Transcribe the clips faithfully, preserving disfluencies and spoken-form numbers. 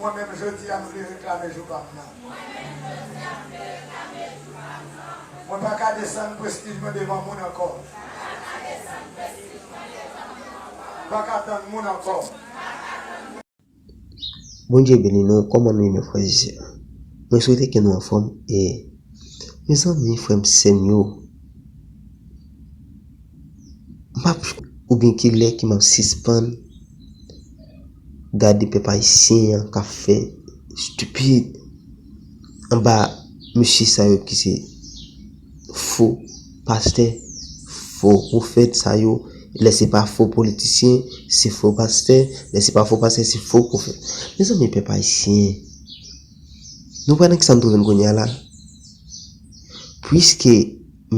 Mwen menm jodi a, m vle reklame jou pa m nan. Mwen pa ka desann prestij mwen devan moun ankò. M pa ka tann moun ankò. Bondye beni nou, kòman nou ye, mè frè e sè? Mwen swete ke nou anfòm. E mezanmi, frè m, sè m yo, m p ap, oubyen ki lè ke m ap sispann gade pèp ayisyen an k ap fè stupid anba mesye sa yo ki se fo pastè, fo pwofèt sa yo. Lè se pa fo politisyen, se fo pastè. Lè se pa fo pastè, se fo pwofèt. Mezanmi, pèp ayisyen, nou wè nan kisa n twouve n kounye a la? Piske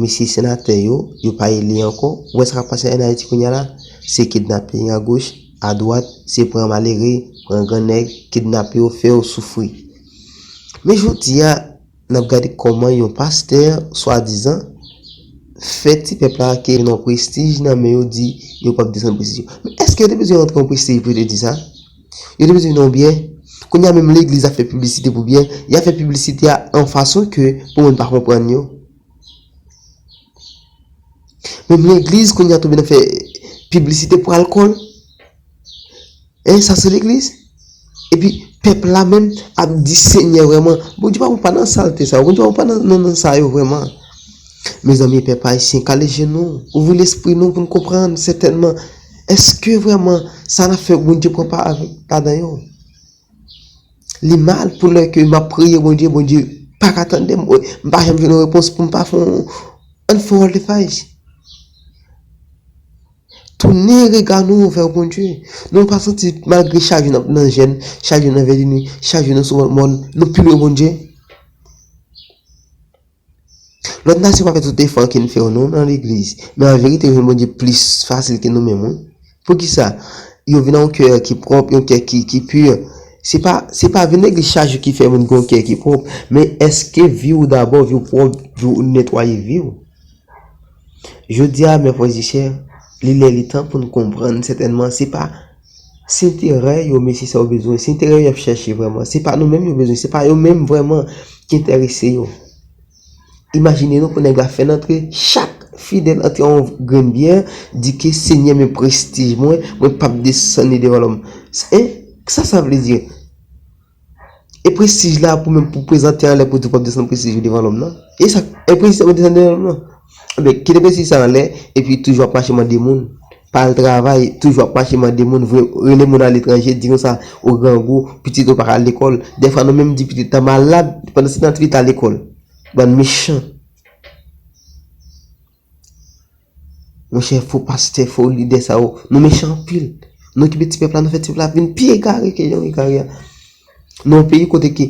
mesye senatè yo, yo pa eli ankò, ou wè sa k ap pase ann Ayiti kounye a la? Se kidnaping agoch, adwat, se pran malere, pran grannèg, kidnape yo, fè yo soufri. Men jodi a, n ap gade kòman yon pastè, swadizan, fè ti pèp la ke nan prestij nan men yo di yo p ap desann prestij yo. Men èske yo te bezwen rantre yon prestij pou yo te di sa? Yo te bezwen nan yon byè? Kounye a menm legliz ap fè piblisite pou byè, y ap fè piblisite a an fason ke pou moun pa konprann yo. Menm legliz kounye a tonbe nan fè piblisite pou alkòl. Hein, sa se legliz? Epi pèp la menm ap di Senyè vrèman, Bondye pa, pa nan salte sa yo, Bondye pa, pa nan, nan, nan sa yo vrèman. Mezanmi, pèp ayisyen, kale je nou, ouvri lespri nou pou n konprann sètènman. Èske vrèman sa n ap fè Bondye pran pa avèk ladan yo? Li mal pou lè ke m ap priye Bondye, Bondye pa ka tande m, m pa janm jwenn yon repons pou m pa fè yon, ann fè yon volte face. Tounen rega nou vè Bondye. Nou pa santi malgre chak jou n ap nan jèn, chak jou n nan vèjini, chak jou n nan sou mòn, nou pi lwen Bondye? Lòt nasyon pa fè tout efò ke n fè yo non nan legliz. Men an verite yo jwenn Bondye plis fasil ke nou menm wi. Poukisa? Yo vin a yon kè ki pwòp, yon kè ki, ki pi. Se pa, se pa vin legliz chak jou ki fè moun gen yon kè ki pwòp, men èske vi w dabò, vi w pwòp, vi w netwaye vi w? Jodi a, mè frè e sè, li lè li tan pou n konprann sètènman se pa, se enterè yo mesye sa yo bezwen, se enterè yo y ap chèche vrèman, se pa nou menm yo bezwen, se pa yo menm vrèman ki enterese yo. Imajine nou pou nèg la fè n antre, chak fidèl antre yon grenn byè, di ke Senyè men prestij mwen, mwen p ap desann li devan lòm. Hein? Sa sa vle di? E prestij la pou menm pou prezante anlè pou di w p ap desann prestij ou devan lòm nan? E sa, e prestij sa pou desann devan lòm nan? Enben, kite prestij sa anlè, epi toujou ap mache mande moun. Pa al travay, toujou ap mache mande moun, vre, rele moun aletranje, di konsa, ou grangou, pitit ou pa ka al lekòl. Dèfwa nou menm di pitit la malad, pandan se tan pitit la lekòl. Bann mechan. Monchè, fo pastè, fo lidè sa yo, nou mechan anpil. Nou okipe ti pèp la, nou fè ti pèp la vin pi egare ke jan yo egare a. Nan yon peyi kote ke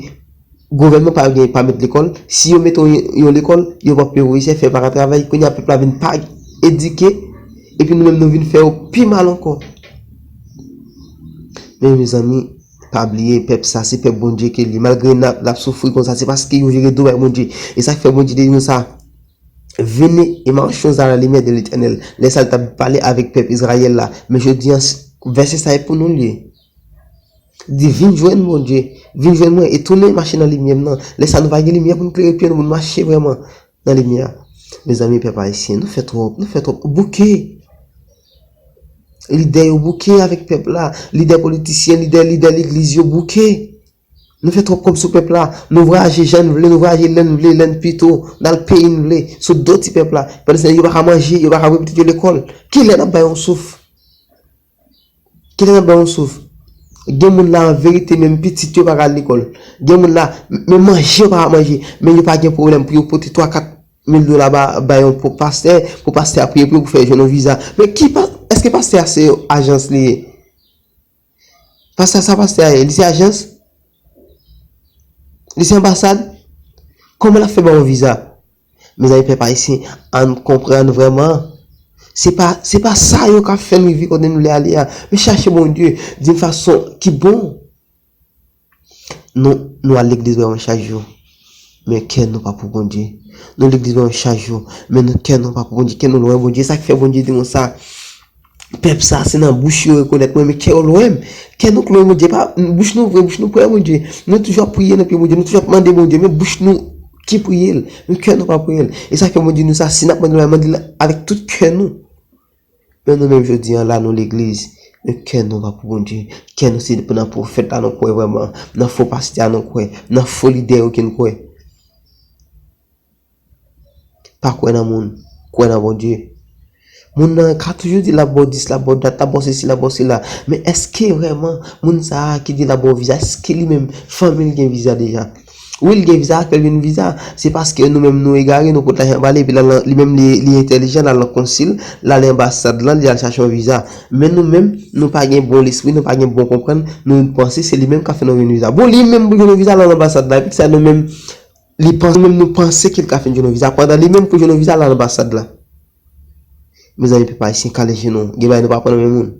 gouvènman pa gen, pa met lekòl, si yo mete yon, yon lekòl, yo p ap peye pwofesè, fè pa ka travay, kounye a pèp la vin pa edike, epi nou menm nou vin fè yo pi mal ankò. Men mezanmi, pa bliye, pèp sa, se pèp Bondye ke li. Malgre n ap, l ap soufri konsa, se paske yo vire do bay Bondye. E sa k fè Bondye te di nou sa. Venez et marchons à la lumière de l'Éternel. Lè sa l t ap pale avèk pèp Izrayèl la. Men jodi a, vèsè sa e pou nou l ye. Li di, vin jwenn Bondye, vin jwenn mwen e tounen mache nan limyè m nan. Lè sa nou va gen limyè pou n klere pye nou, pou n mache vrèman nan limyè a. Mezanmi, pèp ayisyen, nou fè twòp, nou fè twòp. Bouke. Lidè yo bouke avèk pèp la. Lidè politisyen, lidè, lidè legliz yo bouke. Nou fè twòp kòb sou pèp la. Nou vwayaje jan n vle, nou vwayaje lè n vle, lè n pito, n al peyi n vle, sou do ti pèp la. Pandan se tan yo pa ka manje, yo pa ka voye pitit yo lekòl. Kilè n ap bay yon souf? Kilè n ap bay yon souf? Gen moun la an verite, menm pitit yo pa ka al lekòl. Gen moun la, menm manje yo pa ka manje. Men yo pa gen pwoblèm pou yo pote twa kat mil dola ba, ba yon pastè, pou pastè a priye pou yo, pou fè yo jwenn yon viza. Men ki pa, èske pastè a se ajans li ye? Pastè sa pastè a ye, li se ajans? Li se anbasad? Kòman l ap fè ba w yon viza? Mezanmi, pèp ayisyen, ann konprann vrèman. Se pa, se pa sa yo k ap fè n rive kote nou vle ale a. Men chache Bondye di yon fason ki bon. Nou, nou al legliz vrèman chak jou. Men kè nou pa pou Bondye. Nou legliz vrèman chak jou. Men nou, kè nou pa pou Bondye. Kè nou lwen Bondye. Sa k fè Bondye di nou sa. Pèp sa, se nan bouch yo rekonèt mwen, men kè yo lwen m. Kè nou k lwen Bondye, pa bouch nou vre, bouch nou prè Bondye. Nou toujou ap priye nan pye Bondye, nou toujou ap mande Bondye, men bouch nou ki priye l, men kè nou pa priye l. E sa fè Bondye nou sa, si n ap mande l, mande l avèk tout kè nou. Men nou menm jodi an la, nou legliz, men kè nou pa pou Bondye. Kè nou se nan pwofèt la nou kwè vrèman, nan fo pastè a nou kwè, nan fo lidè yo ke n kwè. Pa kwè nan moun, kwè nan Bondye. Moun nan ka toujou di l ap ba w dis, l ap ba w dat, l ap ba w sesi, l ap ba w sela. Men èske vrèman moun sa a ki di l ap ba w viza, èske li menm fanmi l gen viza deja? Wi, l gen viza, kè l vin viza. Se paske nou menm nou egare, nou pot lajan ba li, epi l al nan, li menm li, li entèlijan, l al nan konsil, l al anbasad lan, li al chache yon viza. Men nou menm, nou pa gen bon lespri, nou pa gen bon konprann, nou panse se li menm k ap fè nou vin viza. Bon, li menm pou jwenn yon viza, l al anbasad la, epi sa nou menm, li panse, nou menm nou panse ke l ka fin jwenn yon viza, pandan li menm pou jwenn yon viza, l al anbasad la. Mezanmi, pèp ayisyen, kale je nou, gen bagay nou pa pran nan men moun.